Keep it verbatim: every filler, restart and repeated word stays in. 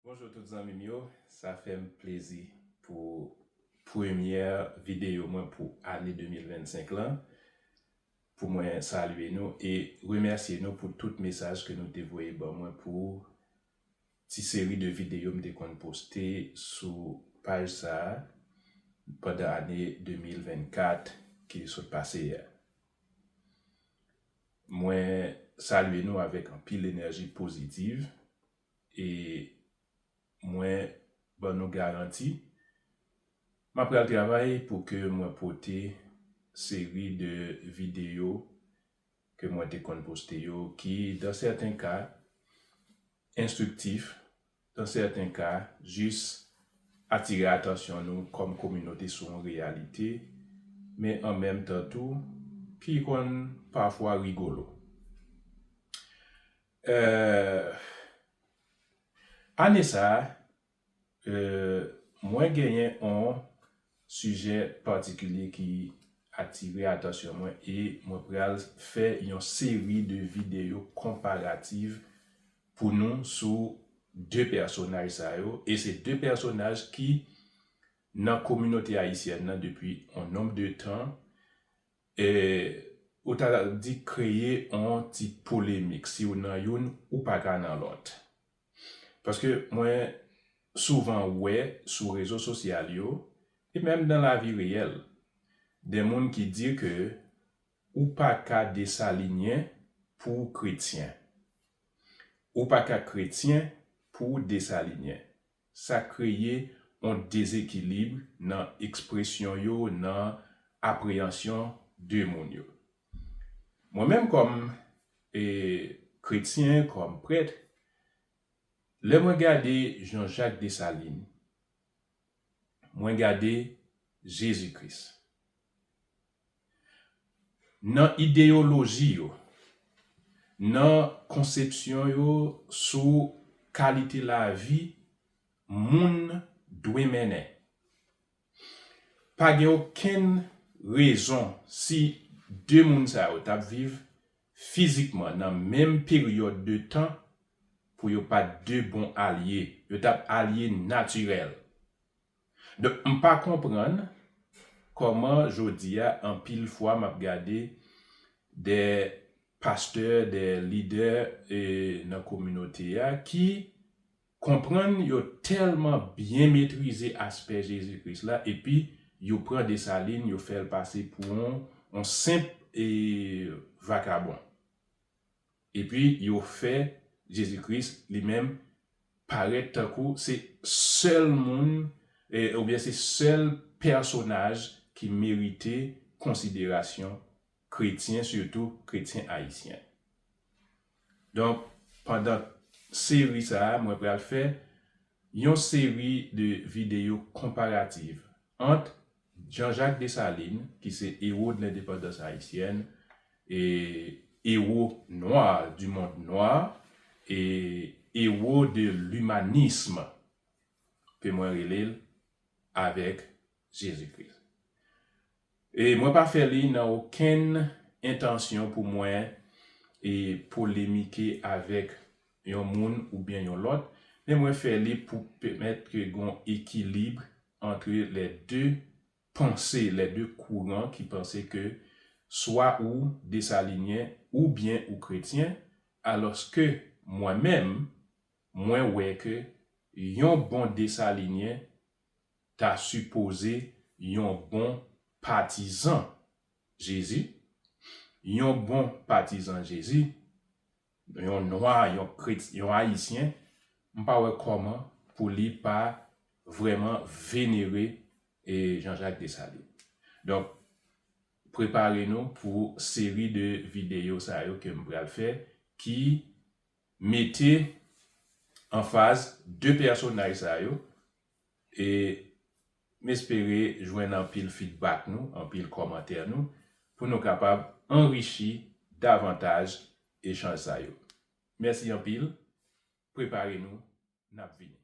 Bonjou tout zanmi m yo, sa fè m plezi pou premyè videyo mwen pou ane de mil vennsenk lan, pou mwen salye nou e remèsye nou pou tout mesaj ke nou te voye ban mwen pou ti seri de videyo m te konn poste sou paj sa a pandan ane de mil vennkat ki sot pase a. Mwen salye nou avèk anpil enèji pozitiv e mwen ban nou garanti m ap pral travay pou ke mwen pote seri de videyo ke mwen te konn poste yo ki, dan sèten ka, enstriktif, dan sèten ka, jis atire atansyon nou kòm kominote sou yon reyalite, men an menm tan tou, ki konn pafwa rigolo. Euh, ane sa a, euh, mwen genyen yon sijè patikilye ki atire atansyon mwen e mwen pral fè yon seri de videyo konparativ pou nou sou de pèsonaj sa yo. E se de pèsonaj ki nan kominote ayisyèn nan depi yon nonb de tan, e, ou ta di kreye yon ti polemik. Si w nan youn, ou pa ka nan lòt. Paske mwen souvan wè sou rezo sosyal yo, e menm nan lavi reyèl, de moun ki di ke ou pa ka desalinyen pou w kretyen. Ou pa ka kretyen pou w desalinyen. Sa kreye yon dezekilib nan ekspresyon yo, nan apreyansyon de moun yo. Mwen menm kòm, e, kretyen, kòm prèt, lè mwen gade Jean-Jacques Dessalines, mwen gade Jezi Kris. Nan ideyoloji yo, nan konsepsyon yo sou kalite lavi moun dwe mennen. Pa gen okenn rezon si de moun sa yo t ap viv fizikman nan menm peryòd de tan pou yo pa t de bon alye, yo t ap alye natirèl. Donk, m pa konprann kòman jodi a, anpil fwa, m ap gade de pastè, de lidè, e, nan kominote a ki konprann yo tèlman byen metrize aspè Jezi Kris la, epi yo pran Desalin, yo fè l pase pou yon, yon senp, e, vakabon. Epi yo fè Jezi Kris li menm parèt tankou se sèl moun, e, oubyen se sèl pèsonaj ki merite konsiderasyon kretyen, sitou kretyen ayisyen. Donk, pandan seri sa a, mwen pral fè yon seri de videyo konparatif ant Jean-Jacques Dessalines, ki se ewo de lendepandans ayisyèn, e ewo nwa, du monde noir, e ewo de limanism, ke mwen rele l, avèk Jezi Kris. E mwen pa fè li nan okenn entansyon pou mwen, e, polemike avèk yon moun oubyen yon lòt, men mwen fè li pou pèmèt ke gon ekilib ant lè de panse, lè de kouran ki panse ke swa ou desalinyen oubyen ou kretyen, alòske mwen menm, mwen wè ke yon bon desalinyen ta sipoze yon bon patizan Jezi, yon bon patizan Jezi, yon nwa, yon kret-, yon ayisyen, m pa wè kòman pou li pa vrèman venere, e, Jean-Jacques Dessalines. Donk, prepare nou pou seri de videyo sa yo ke m pral fè ki mete anfaz de pèsonaj sa yo, e m espere jwenn anpil feedback nou, anpil kòmantè nou, pou nou kapab anrichi davantaj echanj sa yo. Mèsi anpil, prepare nou, n ap vini.